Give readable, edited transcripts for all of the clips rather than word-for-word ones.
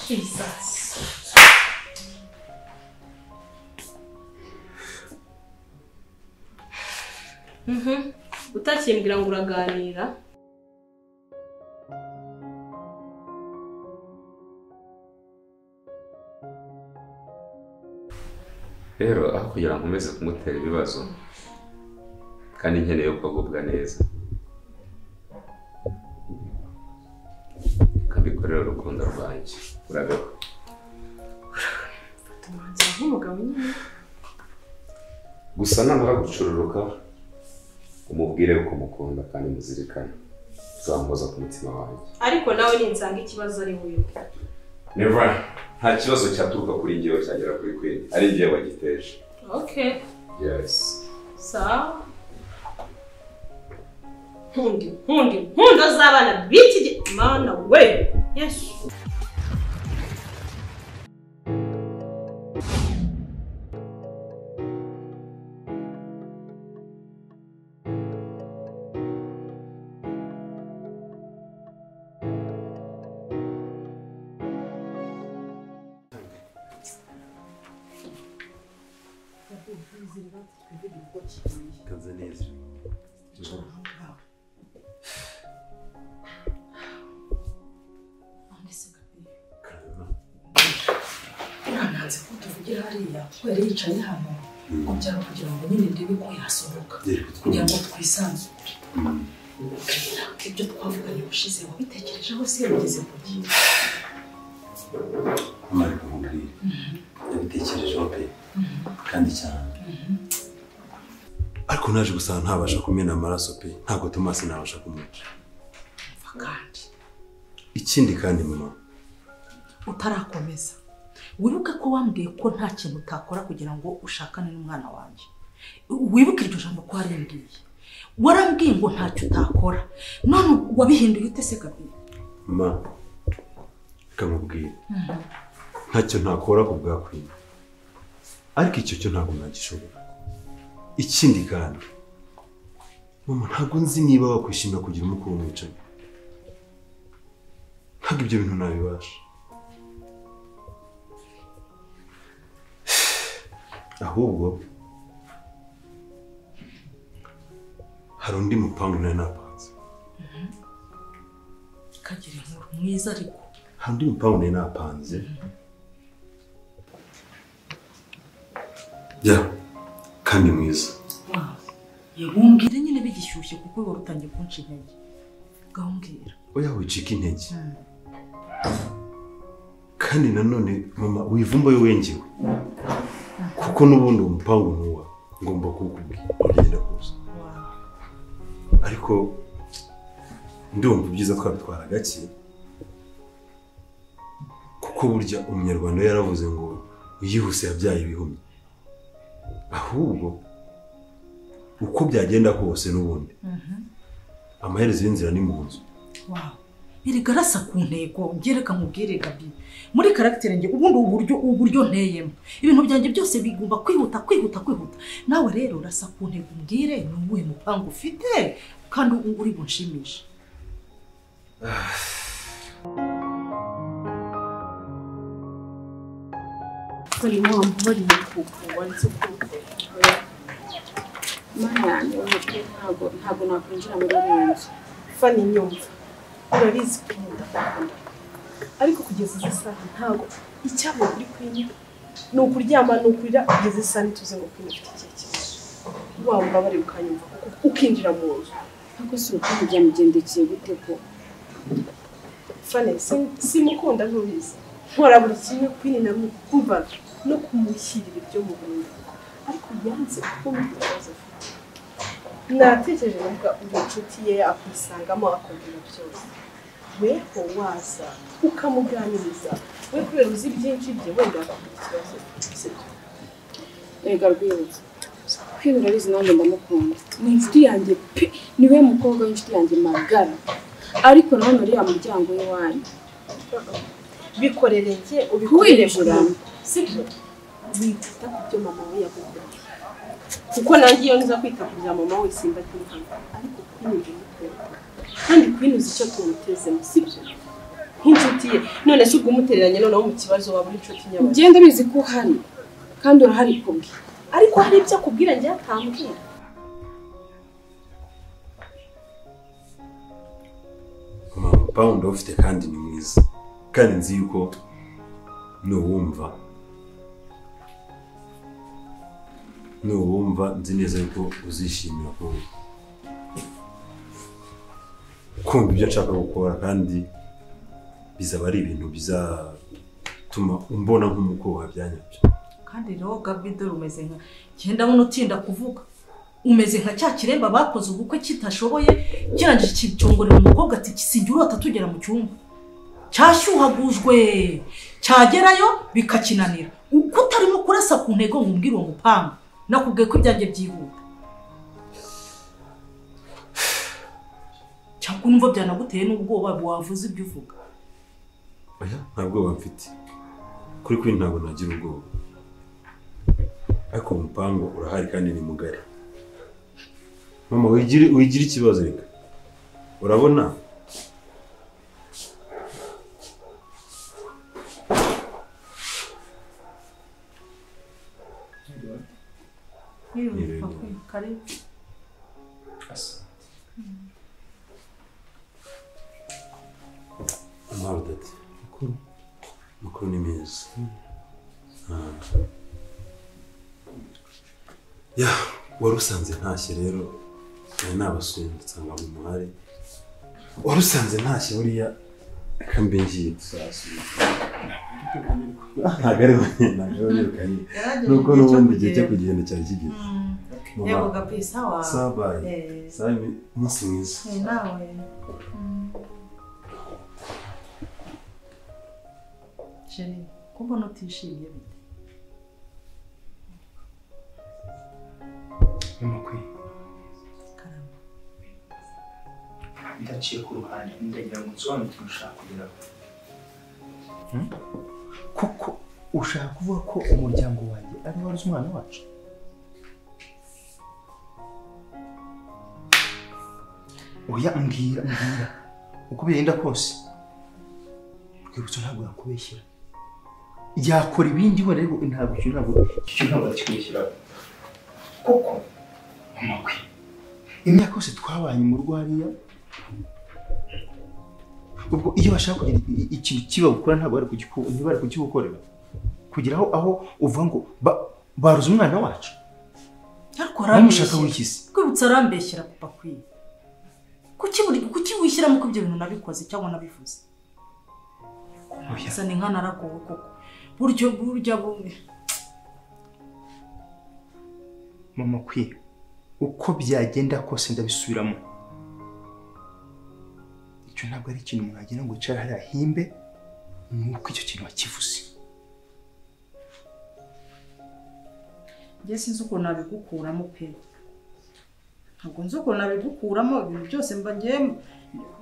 Jesus. Utakimbwira ngo uraganira. Rero aho kugira ngo nkomeze kumutera ibibazo kandi nkeneye ko agubwa neza, kabikorera urukundo rwanjye urabeho. Fata umwanzuro nk'umugabo nyine. Gusa namara gucururuka umubwire ko mukunda kandi muzirikana, uzamuhoza ku mutima wanjye. Ariko nawe ninsanga ikibazo ari wewe. Never. Nta kibazo cyaturuka kuri njyewe cyagera kuri Queen, ari njyewe wagiteje. Okay. Yes. Sawa. Nkundi, nkundi, nkundo z'abana b'iki mana we. Yes. Kanze neza. Urananze ko tuvugira hariya ko yari yicaye hano ngo byaba kugira ngo nyine ndebe ko yasohoka kugira ngo twisanzure. Ibyo twavuganye ubushize wabitekerejeho se bigeze ku gihe? Mama reka nkubwire, nabitekerejeho pe kandi cyane. Ariko naje gusanga ntabasha kumena amaraso pe, ntabwo Thomas nabasha kumwica. Kandi ikindi kandi mama utarakomeza wibuke ko wambwiye ko nta kintu utakora kugira ngo ushakane n'umwana wanjye. Wibuke iryo jambo ko warimbwiye, warambwiye ngo ntacyo utakora, none wabihinduye ute se Gabi? Mama reka nkubwire, ntacyo ntakora ku bwa Queen, ariko icyo cyo ntabwo nagishobora. Ikindi kandi mama ntabwo nzi niba wakwishimira kugira umukuru mwicanyi, ntabwo ibyo bintu nabibasha. Ahubwo hari undi mupangu nari napanze. Kagira inkuru mwiza ariko. Hari undi mupangu nari napanze. Ya, kandi mwiza. Wow. Yegumbwire nyine bigishyushye kuko wari utangiye kunca intege. Gahongera. Oya wicika intege. Kandi nanone mama wivumba yo wengewe. Kuko n'ubundi umupangu nuwa ngomba kukubwira urugenda kuza. Ariko ndumva ibyiza twabitwara gake, kuko burya umunyarwanda yaravuze ngo uyihuse yabyaye ibihumye. Ahubwo uko byagenda kose n'ubundi amaherezo y'inzira ni mu nzu. Wow. Erega arasa ku ntego, ngereka nkubwire Gabi. Muri caractère nge ubundi uburyo nteyemo. Ibintu byanjye byose bigomba kwihuta kwihuta kwihuta. Nawe rero urasa ku ntego umbwire ni uwuhe mupango ufite kandi uri bunshimishe. Kuri wambariye kuko wanze kuko. Mana yanjye ntabwo nakwinjira muri iyo nzu. Fani nyumva. Urabizi ko ndakunda. Ariko kugeza izi saha ntabwo icyabo kuri Queen ni ukuryama ni ukurira kugeza isaha ntituze ngo Queen afite ikihe kibazo. Wambabariye ukanyumva kuko ukinjira mu nzu. Ntabwo si urukundo byamugendekeye gute ko? Fani simukunda ntubizi. Nkora buri kimwe Queen namukumva no kumushyirira ibyo mu buriri. Ariko yanze kumva ikibazo afite. Natekereje navuga uri inshuti ye akwisangamo akubwira byose. Weho waza ukamuganiriza we kubera uzi byinshi bye wenda akubwira ikibazo sibyo. Erega Rwibutso, Queen urabizi nanjye ndamukunda, ni inshuti yanjye pe, niwe mukobwa w'inshuti yanjye magara. Ariko nanone uriya muryango w'iwanyu bikorere njye ubikorere sibyo, wita ku byo mama we yagukoreye kuko nanjye iyo nza kwita ku bya mama we simba kiri hano. Ariko Queen ndamukunda kandi Queen uzi icyo tumutezemo sibyo. Nk'inshuti ye. None se ubwo umutereranye noneho mu kibazo waba uri inshuti nyabagendwa. Ugenda bizi ko uhari kandi urahari kubwe. Ariko hari ibyo akubwira njye atambwira. Mama, umupangu ndawufite kandi ni mwiza. Kandi nzi yuko nuwumva nzi neza yuko uzishimira kumva ibyo nshaka gukora, kandi bizaba ari ibintu bizatuma umbona nk'umukobwa byanyabyo. Kandi rero Gabi dore umeze nka genda mbona utinda kuvuga, umeze nka cya kiremba bakoze ubukwe kitashoboye kirangije kicyongorera umukobwa ati sinjye urota tugera mu cyumba cyashyuhagujwe, cyagerayo bikakinanira. Uko utarimo kurasa ku ntego ngo umbwire uwo mupangu, nakubwiye ko ibyanjye byihuta. Cyangwa numva byanaguteye n'ubwoba wavuze ibyo uvuga. Oya, nta bwoba mfite. Kuri kuri ntabwo nagira ubwoba. Ariko umupangu urahari kandi ni mugari. Mama, wigire ikibazo reka. Urabona? Amahoro dati. Amakuru ni meza. Ya, wari usanze ntashye rero, nari nabasuye nsanga mu muhari. Wari usanze ntashye buriya reka mbe ngiye tuzasubira. Ntabwo ari wenyine. Nuko n'ubundi igihe cyo kugenda cyari kigeze. Yego Gabi, sawa. Sawa, bye. Sawa, umunsi mwiza. Nawe. Chérie, ko mbona utishimye bite? Mama kwe. Karama. Ndaciye ku ruhande ndagira ngo nsobanure ikintu ushaka kugeraho. Kuko ushaka kuvuga ko umuryango wanjye ari waruzi umwana wacu? Oya, mbwira uko bigenda kose. Rwibutso ntabwo yakubeshyira. Yakora ibindi we rero ntabwo icyo ntabwo yakubeshyira. Kuko mama kwe, imyaka yose twabanye mu rugo hariya, ubwo iyo bashaka kugira ikintu kiba gukora ntabwo bari kugikukorera. Kugira aho uvuga ngo baruze umwana wacu. Ariko arambeshyira. Rwibutso arambeshyira papa kwe. Kuki wishyiramo ko ibyo bintu nabikoze cyangwa nabivuze? Asa ni nka naragowe koko. Buryo bumwe. Mama kwe, uko byagenda kose ndabisubiramo. Icyo ntabwo ari ikintu umuntu agira ngo yicare hariya ahimbe, nuko icyo kintu wakivuze. Njye sinzi ukuntu nabigukuramo pe. Ntabwo nzi ukuntu nabigukuramo, ibintu byose mba ngiye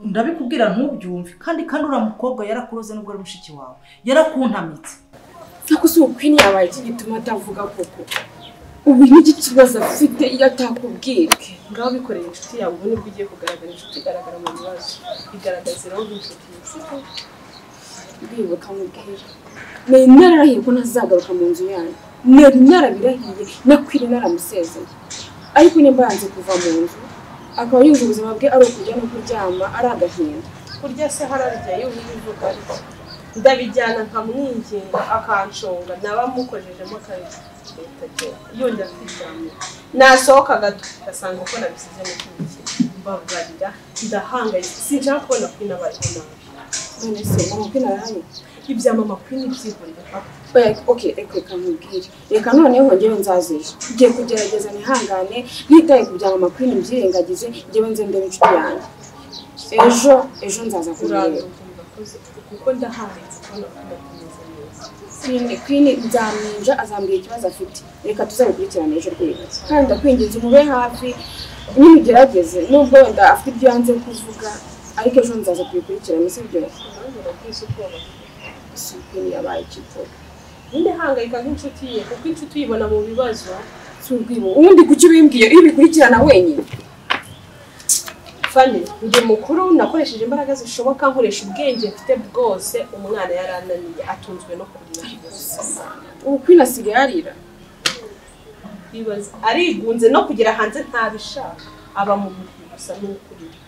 ndabikubwira ntubyumve. Kandi uriya mukobwa yarakuroze nubwo ari mushiki wawe. Yarakuntamitse. Ariko si ukwini yabaye iki gituma atavuga koko? Ubu n'iki kibazo afite iyo atakubwira? Ngaho bikorera inshuti yawe, ubu nibwo ugiye kugaragara inshuti igaragara mu bibazo. Igaragaza rero nk'inshuti siko? Ndibuka mubwira. Nari nararahiye ko ntazagaruka mu nzu yanyu. Nari narabirahiye, nakwiri naramusezeye. Ariko nimba yanze kuva mu nzu, akaba yumva ubuzima bwe ari ukurya no kuryama, ari agahinda. Kurya se hararya iyo ubivuga ariko. Ndabijyana nkamwinginga akanshonga, naba mukojejemo akazi. Yongera kwiryamira. Nasohoka gato asanga uko nabisize mu cyumba. Mbabarira, ndahangayitse, sinshaka kubona Queen abayeho nabi. None se mama Queen arahari? Ibya mama Queen byihorere. Okay, reka nkubwire. Reka noneho njyewe nzaza ejo. Ngiye kugerageza nihangane, ntitaye ku bya mama Queen mbyirengagize, njyewe nze ndebe inshuti yanjye. Ejo nzaza kureba. Kuko ndahangayitse kubona Queen atameze neza. Queen nzamwinja azambwira ikibazo afite. Reka tuzabikurikirane ejo rwose. Kandi ndakwinginze umube hafi, nyine ugerageze nubwo wenda afite ibyo yanze kuvuga, ariko ejo nzaza kubikurikirana, sibyo? Si Queen yabaye ikikoko. Nyine hangayika nk'inshuti ye, kuko inshuti uyibona mu bibazo. Si urwibo. Ubundi kuki ubimbwiye iyo ubikurikirana wenyine? Fani, ndi mukuru nakoresheje imbaraga zishoboka nkoresha ubwenge mfite bwose, umwana yarananiye atunzwe no kurira. Ubu Queen asigaye arira. Ibaze arigunze no kugera hanze ntabishaka, aba mu buriri gusa n'ukurira.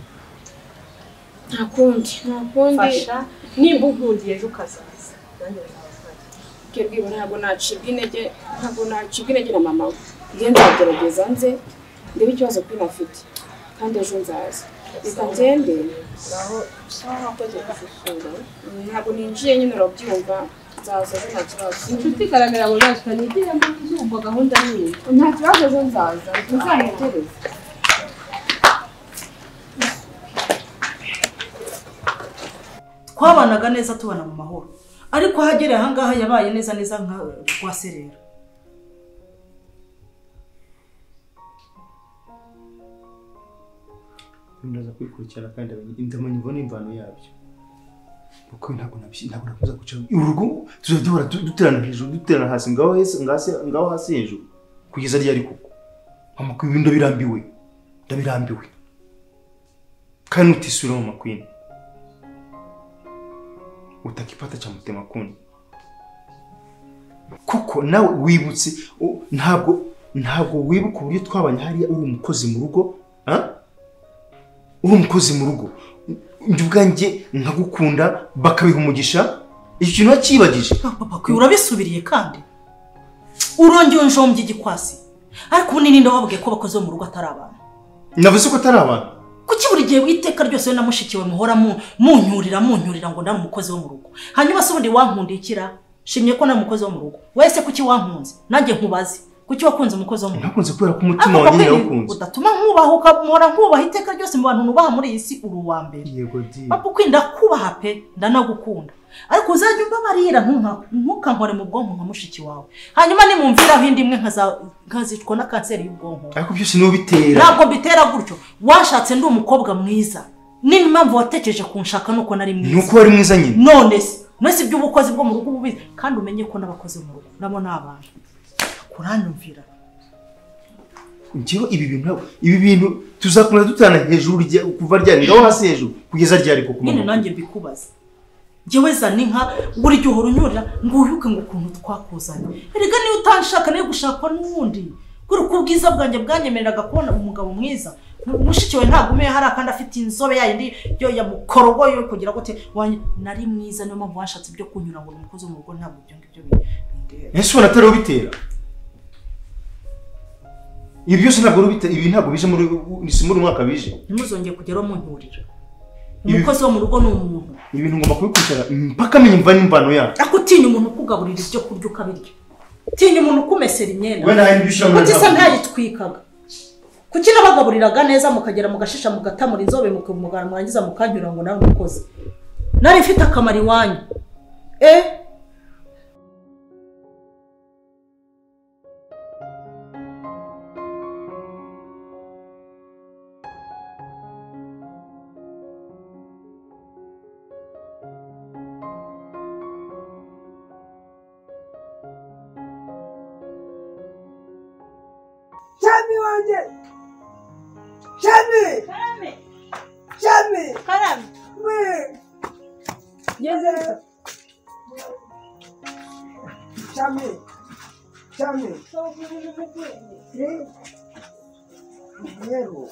Nta kundi, nta kundi. Fasha nimba unkundiye ejo ukazaza. Nanjye nzaba ntabwo nacibwa intege, ntabwo nacibwa intege na mama we. Njye nzagerageza nze ndebe ikibazo Queen afite kandi ejo nzaza. Reka ngende. Ngaho sawa, wakoze kudusura. Ntabwo ninjiye nyine urabyumva, nzaza ejo nta kibazo. Inshuti igaragara mu maso nigire mu zuba gahunda nini. Nta kibazo ejo nzaza, ntuzamutereze. Twabanaga neza tubana mu mahoro, ariko ahagereye ahangaha yabaye neza neza nka rwaserera. Ndaza kwikurikirana kandi ndamenya imvano imvano yabyo, kuko ntabwo nakomeza kwicara urugo tuzajya duterana hejuru duterana hasi, ngaho hasi ngaho hasi hejuru kugeza ryari koko? Mama ko ibintu birambiwe, ndabirambiwe kandi utisubira mama Queen utakipata cha mutema kuni, kuko nawe wibutse ntabwo wibuka uburyo twabanye hariya uri umukozi mu rugo, uri umukozi mu rugo njye ubwanjye nkagukunda bakabiha umugisha, icyo kintu wakibagije. Papa kwe urabisubiriye kandi urongeye unjombye igikwasi. Ariko ubu ninde wababwiye ko abakozi bo mu rugo atari abantu? Navuze ko atari abantu. Kuki buri gihe witeka ryose na mushikiwe muhora munyurira ngo ndari umukozi wo mu rugo? Hanyuma se ubundi wankundiye ikira? Shimye ko nari umukozi wo mu rugo. Wese kuki wankunze? Nanjye nkubaze. Kuki wakunze umukozi wo mu rugo? Nakunze kubera ko umutima wanjye nawukunze. Udatuma nkubaha ukamuhora nkubaha iteka ryose mu bantu nubaha muri iyi si uri uwa mbere. Yego di. Papa uko ndakubaha pe, ndanagukunda. Ariko uzajya umbabarira ntukankore mu bwonko nka mushiki wawe. Hanyuma nimumviraho indi imwe nkazicwa na kanseri y'ubwonko. Ariko byose niwe bitera. Ntabwo mbitera gutyo. Washatse ndi umukobwa mwiza. Nini impamvu watekereje kunshaka nuko nari mwiza? Nuko wari mwiza nyine. None se iby'ubukozi bwo mu rugo ububizi kandi umenye ko n'abakozi mu rugo nabo ni abantu. Kuranyumvira. Njyewe ibi bintu tuzakomeza dutana hejuru kuva ryari ngaho hasi hejuru kugeza ryari koko? Nyine nanjye mbikubaza. Njyewe zana inka buri gihe uhora unyurira ngo wibuke ngo ukuntu twakuzanye. Erega niyo utanshaka nayo gushakwa n'uwundi. Kuri uko ubwiza bwanjye bwanyemereraga kubona umugabo mwiza. Mushiki we ntagume hari akandi afite inzobe yayindi yo ya mukorogo yo kugira gute nari mwiza, niyo mpamvu washatse ibyo kunyura ngo umukozi wo mu rugo ntabwo ibyo ngibyo bindera. Ese ubona atari ubitera? Ibi byose ntabwo rubitera, ibi ntabwo bije muri ni mwaka bije. Ntimuzongeye kugeraho munyurira. Umukozi wo mu rugo ni umuntu. Ibintu ngomba kubikurikirana mpaka menye imva n'imvano yabyo. Ariko utinya umuntu ukugaburira ibyo kurya ukabirya. Utinya umuntu ukumesera imyenda. Wenda hari ibyo ushyira muri Kuki se ntayitwikaga? Kuki nabagaburiraga neza mukagera mugashisha mugatamura inzobe mukamugara mwarangiza mukanyura ngo nari umukozi? Nari mfite akamaro iwanyu. Shami wanjye! Shami! Karame! Shami! Karame! We! Ngeze. Shami! Shami! Rero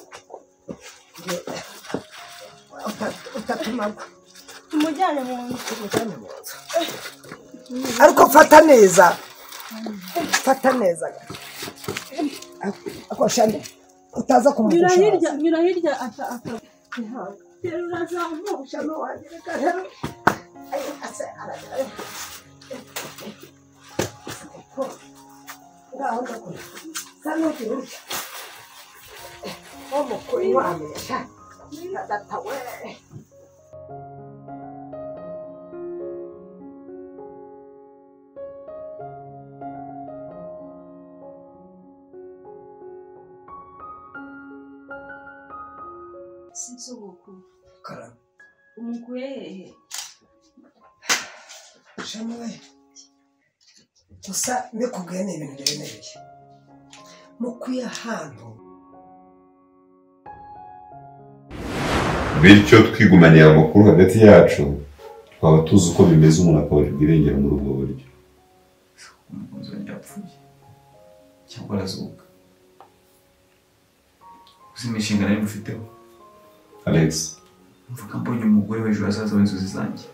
utatumagwa. Tumujyane mu nzu. Tumujyane mu nzu. Ariko fata neza. Fata neza. Ako Shami utaza kumugusha. Nyura hirya ata. Urazamuka. Shami wanjye reka rero. Ayo ase aragira. Ngaho ndakora. Sano kirusha. Omukuru wamesha. Data we. Sinsoboku. Karame. Umukuye hehe? Shami we. Gusa mbikubwiye ni ibintu biremereye. Mukuye ahantu Bityo twigumaniye amakuru hagati yacu, twaba tuzi uko bimeze, umuntu akabarirwa irengero muri ubwo buryo. Umukunzi wanjye yapfuye cyangwa arazuka? Uzi imishinga nari mufiteho Alex? Mvuga mbonye umugore w'ejo hazaza w'inzozi zanjye.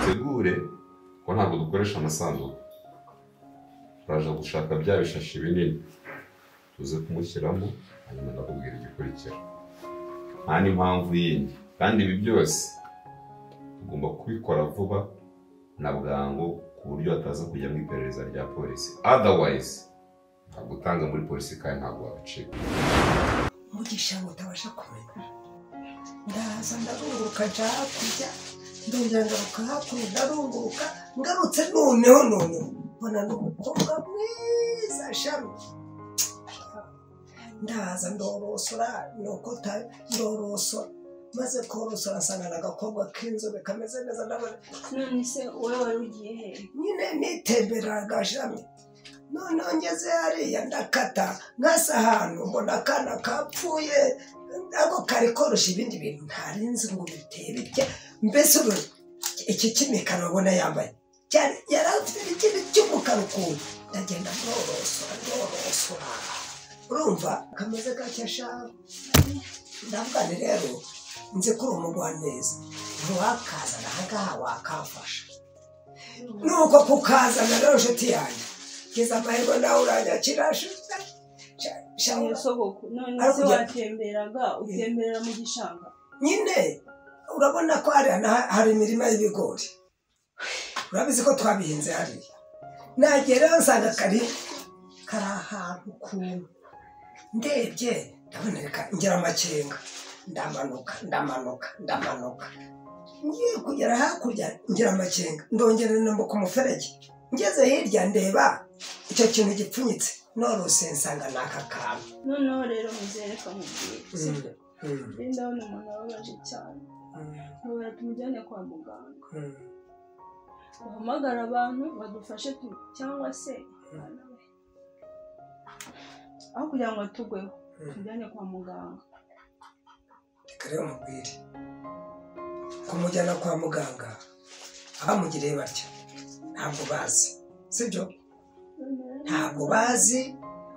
Tegure ko ntabwo dukoresha amasanduku, turaje gushaka bya bishashi binini tuze kumushyiramo, hanyuma ndakubwira igikurikira. Nta n'impamvu yindi, kandi ibi byose tugomba kubikora vuba na bwangu ku buryo hataza kujya mu iperereza rya polisi. Otherwise ntabwo utanga muri polisi kandi ntabwo wabicika. Mugisha ngo utabasha kumenya, ndaza ndarunguruka nja hakurya, ndongera ngaruka hakuno, ndarunguruka ngarutse noneho mbona n'umukobwa mwiza shami. Ndaza ndorosora, nuko ndorosora, maze korosora nsanga n'agakobwa k'inzobe kameze neza. Ndabona none se wowe wari ugiye he? Nyine nitemberaga shami. Noneho ngeze hariya ndakata nkasa ahantu mbona akana kapfuye, ako kari korosha ibindi bintu ntari nzi ngo biteye bitya. Mbese ubu iki cy'imikara ubona yambaye yari afite ikindi cy'umukara ukuntu. Ndagenda ndorosora ndorosora, urumva kameze gake sha. Ndavuga nti rero nzi ko uri umugwaneza, ntiwakazana aha ngaha wakamfasha. Nuko kukazana rero nshuti yanjye, ngize amahirwe nawe uranyakira. None se watemberaga utemberera mu gishanga? Nyine urabona ko hari imirima y'ibigori, urabizi ko twabihinze hariya. Nagera nsanga kari ahantu ukuntu, ndebye ndabona reka ngira amakenga, ndamanuka ndamanuka ndamanuka, ngiye kugera hakurya ngira amakenga, ndongera nambuka umuferege, ngeze hirya ndeba icyo kintu gipfunyitse, norose nsanga ni aka kantu. Noneho rero muzereka nkubwire, sibyo? Ndabona umuntu ababaje cyane, ngo tumujyane kwa muganga, duhamagara abantu badufashe, cyangwa se aho kugira ngo tugweho tujyane kwa muganga. Reka rero mubwire, kumujyana kwa muganga abamugiriye batya ntabwo bazi, sibyo? Ntabwo bazi.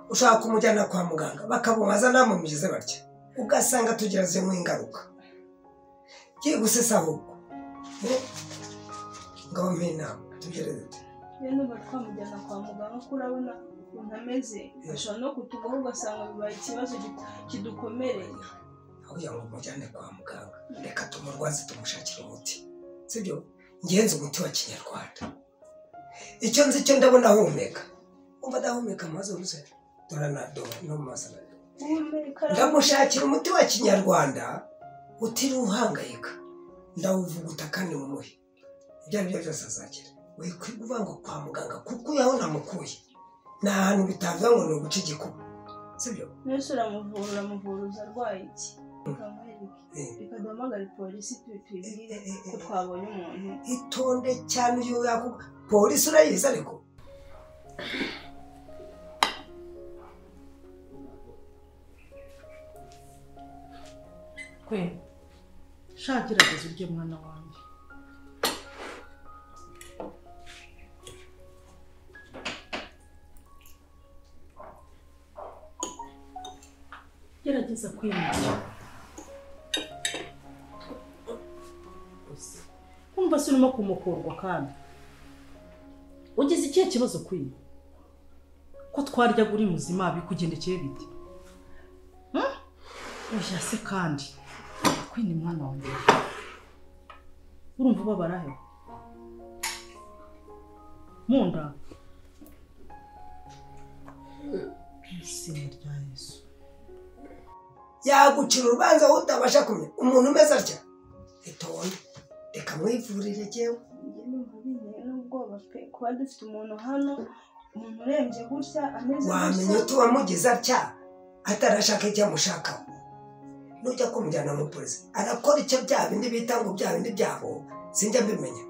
Ushaka kumujyana kwa muganga bakamubaza namumize batya, ugasanga tugirazemo ingaruka. Giye gusesa ahubwo ngabo mpe inama tugere dute? Rero nuba twamujyana kwa muganga ko urabona ukuntu ameze, ashobora no kutugaho ugasanga bibaye ikibazo kidukomereye. Aho kugira ngo umujyane kwa muganga, reka tumurwaze tumushakire umuti, sibyo? Ngenzi umuti wa kinyarwanda, icyo nzi cyo ndabona ahumeka, umva adahumeka amazuru se, dore na dore no mu maso. Ndamushakira umuti wa kinyarwanda utiriwe uhangayika, ndawuvuguta kandi mumuhe, ibyo ari byo byose azakira. Wikwiye ngo kwa muganga kuko uyaho namukuye ni ahantu bitavuga ngo ni uguca igikuba, sibyo? Nese uramuvura uramuvuruza arwaye iki? Reka duhamagare polisi tubibwire ko twabonye umuntu. Itonde cyane uyu yakuba polisi urayizi ariko. Kwe sha gerageza urye mwana wanjye. Gerageza kwimura. Kumva se urimo kumukurwa kandi ugize ikihe kibazo kwima? Ko twaryaga uri muzima bikugendekeye bite? Oya se kandi kwini mwana wanjye, urumva ubabara he? Munda izina rya Yesu. Yagucira urubanza wowe utabasha kumenya umuntu umeze atya. Itonde reka mwivurire jyewe. Numva binteye n'ubwoba pe, kuba dufite umuntu hano, umuntu urembye gutya ameze gutya. Wamenya uti wamugize atya atarashaka icyo amushakaho. Nujya kumujyana mu polisi arakora icyo bya bindi bita ngo bya bindi byabo, sinjya mbimenya.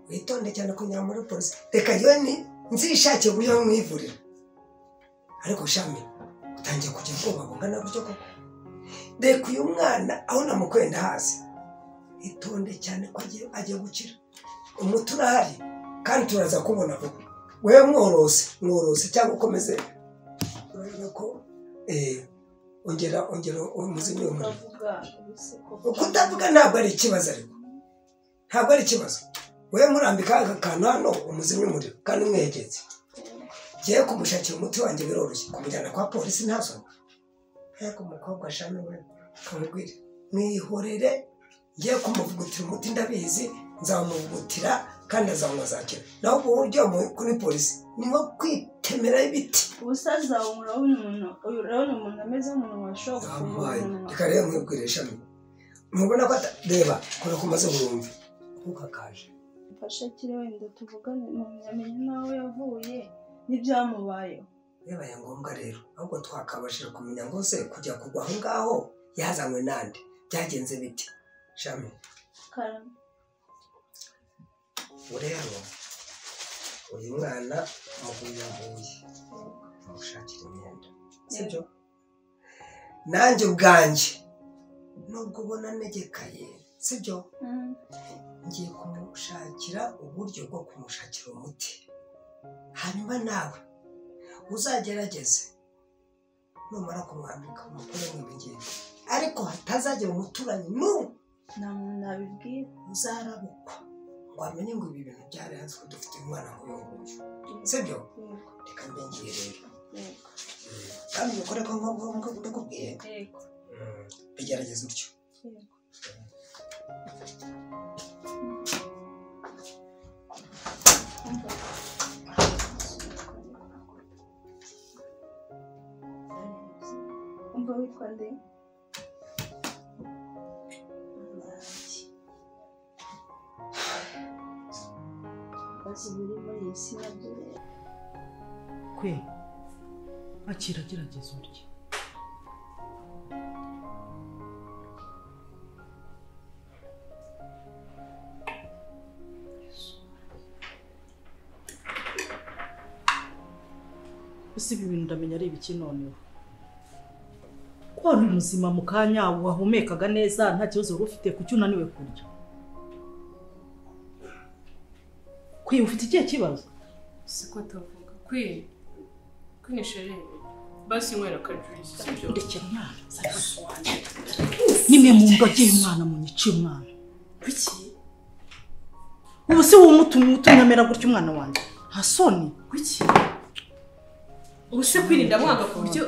Witonde cyane kunyura muri polisi, reka yewe nzishakire uburyo mwivurira. Ariko shami Utangiye kugira ubwoba bungana gutyo koko? Reka uyu mwana aho namukuye ndahazi. Itonde cyane ko agiye gukira. Umuti urahari kandi turaza kubona vuba. Wewe mworose cyangwa ukomeze. Urabona ko ongera umuzimye umuriro. Kutavuga ntabwo ari ikibazo, ariko ntabwo ari ikibazo. Wewe murambika aka kantu hano umuzimye umuriro kandi umwegetse. Ngiye kumushakira umuti wanjye biroroshye, kumujyana kwa polisi ntazo. Ariko umukobwa shami we kamubwire mwihorere, ngiye kumuvugutira umuti ndabizi, nzamuvugutira kandi azanywa azakira. Naho uburyo kuri polisi ni nko kwitemera ibiti. Ubusaza urabona umuntu ameze nk'umuntu washobora gufungura. Reka rero mwibwire shami, ntubona ko reba kora ko umaze burumve kuko kaje. Mfasha kire wenda tuvugane amenye naho yavuye n'ibyamubayeho. Bibaye ngombwa rero ahubwo twakabashije kumenya ngo se kujya kugwa aho ngaho yazanywe nande, byagenze biti. Shami karame, rero uyu mwana muguye mushakira imyenda, sibyo? Nanjye ubwanjye nubwo ubona negekaye, sibyo? Ngiye kumushakira uburyo bwo kumushakira umuti, hanyuma nawe uzagerageze numara kumwambika umukore mwibigenda, ariko hatazagira umuturanyi n'umwe nta muntu nabibwira uzarabukwa ngo amenye ngo ibi bintu byarenze ko dufite umwana nk'uyu nguyu, sibyo? Reka mbe ngiye rero, kandi ubikore ko nk'uko ndakubwiye, bigerageze utyo. Umva witwa nde? Kwe akira gerageza urye. Ese ibi bintu ndamenya ari ibiki noneho? Ko wari muzima mu kanya wahumekaga neza nta kibazo wari ufite, kuki unaniwe kurya? Kwe ufite ikihe kibazo? Siko atavuga. Kwe kwinishere basi nywera kajuice, sibyo? Ndekera umwana. Nimwe mu ndogeye umwana munyiciye umwana. Kuki? Ubu se wowe umutumye amera gutya umwana wanjye? Nta soni. Kuki? Ubu se kwirinda mwanga ku buryo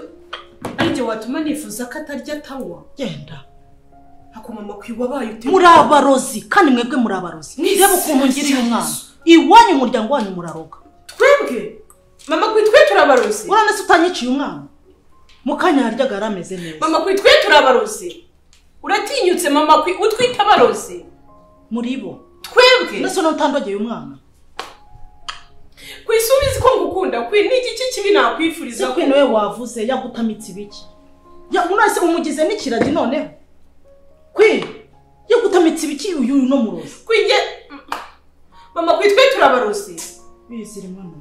ari byo watuma nifuza ko atarya atanywa? Genda. Ako mama kwiwabaye ute? Muri abarozi kandi mwebwe muri abarozi. Reba ukuntu ngiriye umwana. Iwanyu umuryango wanyu muraroga. Twebwe? Mama kwi twe turabarozi. Urana se utanyiciye umwana? Mukanya haryaga arameze neza. Mama kwi twe turabarozi. Uratinyutse mama kwi utwita abarozi. Muri bo. Twebwe? Nase no utandogeye umwana. Kwisubiza ko ngukunda kwi n'igiki kibi nakwifuriza. Kwi nawe wavuze yagutamitse ibiki? Ya unase umugize n'ikiragi noneho. Kwi yagutamitse ibiki uyu no murozi. Kwi nge mama kwi twe turabarozi. Bizira mwana.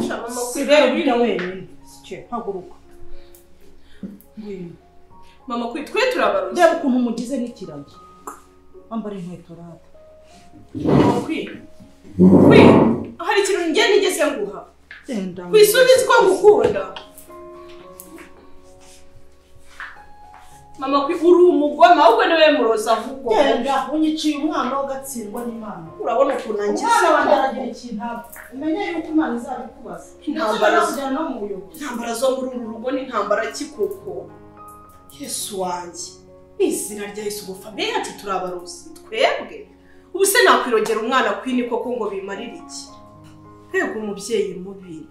Mama kwi rero bina wenyine. Cye haguruka. Mama kwi twe turabarozi. Reba ukuntu umugize n'ikiragi. Ambara inkweto rata. Mama kwi kwi hari ikintu ngiye nigeze nguha. Genda. Kwisubiza ko ngukunda. Mama kwi uri umugome ahubwo niwe muroza ahubwo. Genda unyiciye umwana ugatsindwa n'Imana. Urabona ukuntu angize. Umwana wanjye aragira ikintu umenye yuko Imana izabikubaza. Intambara no mu buyobozi. Intambara zo muri uru rugo ni intambara kikoko. Yesu wanjye. Izina rya Yesu ubu famille yacu turabarozi twebwe. Ubu se nakwirogera umwana kwini koko ngo bimarire iki? Mbega umubyeyi mubi.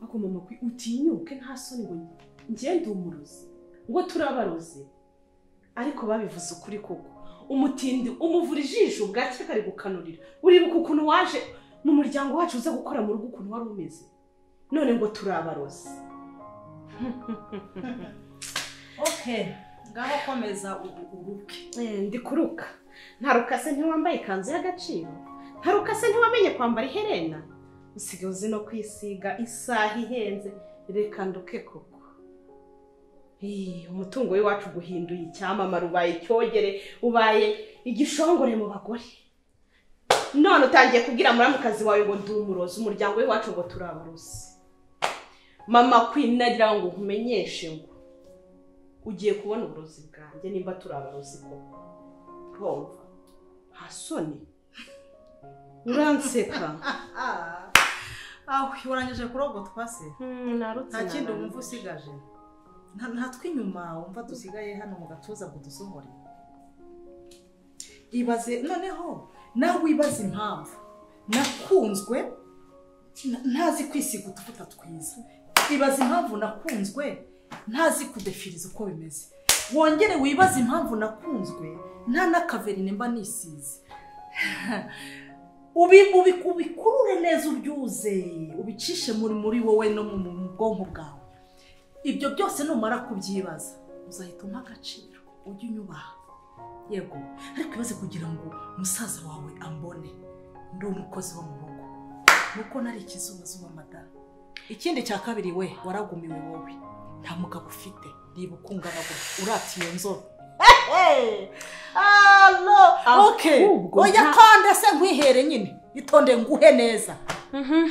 Ako mama kwi utinyuke nta soni ngo ngende umurozi ngo turabarozi, ariko babivuze ukuri koko. Umutindi umuvura ijisho bwacye kari gukanurira. Uribuka ukuntu waje mu muryango wacu uza gukora mu rugo ukuntu wari umeze, none ngo turabarozi. Okay, Ngaho komeza uruke. Ndi kuruka. Ntaruka se ntiwambaye ikanzu y'agaciro? Ntaruka se ntiwamenye kwambara iherena? Usigaye uzi no kwisiga isaha ihenze. Reka nduke koko. Umutungo w'iwacu guhinduye icyamamare, ubaye icyogere, ubaye igishongore mu bagore. None utangiye kubwira muramukazi wawe ngo ndi umurozi, umuryango w'iwacu ngo turabarozi. Mama Queen, nagira ngo nkumenyeshe ngo ugiye kubona uburozi bwanjye nimba turabarozi koko. Urumva? Nta soni. Uranseka. Aho urangije kurogotwa se? Narutse. Nta kindi wumva usigaje? Nta tw'inyuma wumva dusigaye hano mu gatuza ngo dusohore? Ibaze noneho nawe, wibaze impamvu nakunzwe ntazi kwisiga utuvuta twiza. Ibaze impamvu nakunzwe ntazi kudefiriza uko bimeze. Wongere wibaze impamvu nakunzwe nta n'akaverine mba nisize. Ubikurure neza, ubyuze, ubicishe muri wowe no mu bwonko bwawe. Ibyo byose numara kubyibaza uzahita umpa agaciro, ujye unyubaha. Yego, ariko ibaze kugira ngo musaza wawe ambone ndi umukozi wo mu rugo, nuko nari ikizubazuba madamu. Ikindi cya kabiri, we waragumiwe wowe, nta mugabo ufite. Reba ukungana gutya, urata iyo nzobe. Alo, okay. Ahubwo Oya, tonde se nkwihere nyine, itonde nguhe neza,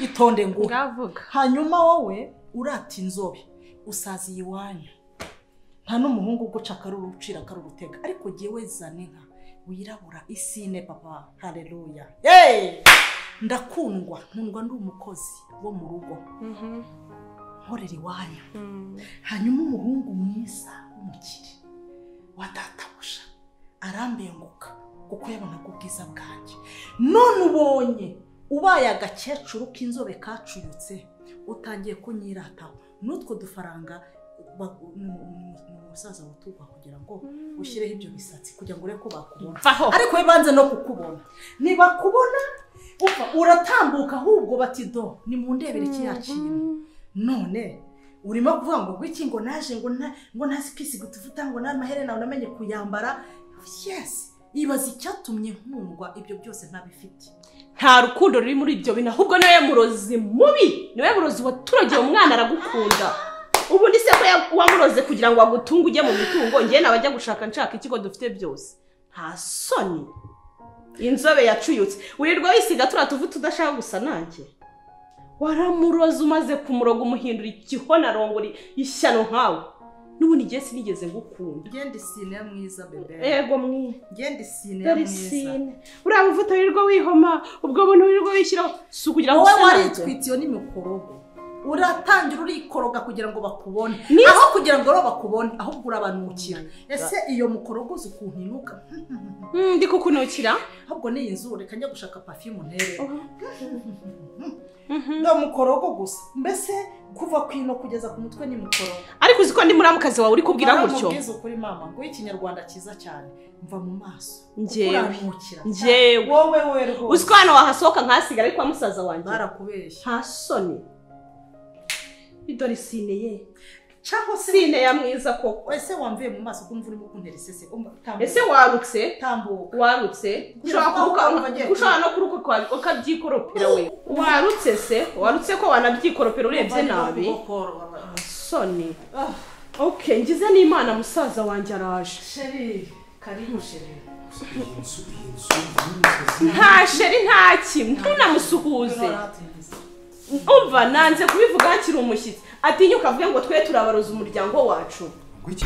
itonde nguhe. Ngavuga. Hanyuma wowe urata inzobe, usaziye iwanyu, nta n'umuhungu uguca akaruru ucira akarurutega. Ariko jyewe zana inka wirabura isine papa, haleluya. Hey! Ndakundwa, nkundwa ndi umukozi wo mu rugo, nkorera iwanyu. Hanyuma umuhungu mwiza w'umukire wa databuja arambenguka kuko yabonaga ubwiza bwanjye. None ubonye ubaye agakecuru k'inzobe kacuyutse, utangiye kunyirataho n'utwo dufaranga ni umusaza watugwa kugira ngo ushyireho ibyo bisatsi kugira ngo urebe ko bakubona. Vaho. Ariko we banze no kukubona, ntibakubona. Upfa uratambuka ahubwo bati: "Do ni mu ndebere kiriya kintu." None urimo kuvuga ngo gwiki, ngo naje ngo ngo ntazi kwisiga utuvuta, ngo n'amaherena unamenye kuyambara. Yes, ibaza icyatumye nkundwa ibyo byose ntabifite. Nta rukundo ruri muri ibyo bintu, ahubwo niwe murozi mubi, niwe murozi waturogeye umwana aragukunda. Ubundi se ko wamuroze kugira ngo agutunge ujye mu mitungo, njye nabajya gushaka nshaka ikigo dufite byose? Nta soni, inzobe yacuyutse, wirirwa wisiga turiya tuvuta udashaka gusa nanjye. Waramuroze, umaze kumuroga umuhindura igihonarongora ishyano nkawe. N'ubundi igihe sinigeze ngukunda. Ngende isine ya mwiza bébé. Ego mwiza. Ngende isine ya Dore mwiza. Isine, uriya buvuta wirirwa wihoma, ubwo buntu wirirwa wishyiraho, si ukugira ngo Wowe use nanjye. Waritwitse, iyo ni mikorogo. Uratangira urikoroga kugira ngo bakubone, Ni- aho kugira ngo rero bakubone ahubwo urabanukira. Ese iyo mukorogo uzi ukuntu inuka? Ndi kukunukira? Ahubwo n'iyi nzu reka njya gushaka perfume ntere. No mukorogo gusa, mbese kuva ku ino kugeza ku mutwe ni mukorogo. Ariko uzi ko ndi muramukazi wawe uri kubwira gutyo? Mubwiza ukuri mama, ngo ikinyarwanda cyiza cyane, mva mu maso. Njyewe. Uranukira. Njyewe. Wowe, wowe rwose. Uzi ko hano wahasohoka nkahasigara ariko wa musaza wanjye? Barakubeshya. Nta soni, idore isine ye. Cyangwa se Sine ya mwiza koko. Ese wamvuye mu maso ko umva urimo kuntera isese? Umva, tambuka. Ese warutse? Tambuka. Warutse, ushobora kuruka, ushobora no kuruka ukabyikoropera. We warutse se, warutse ko wanabyikoropera urebye nabi? Soni. Okay, ngize n'Imana musaza wanjye araje. Chéri, karibu chéri. Nta chéri, nta kimwe, ntunamusuhuze. Umva, nanze kubivuga hakiri umushyitsi, atinyuka avuge ngo twe turabaroza umuryango wacu. Ngwiki.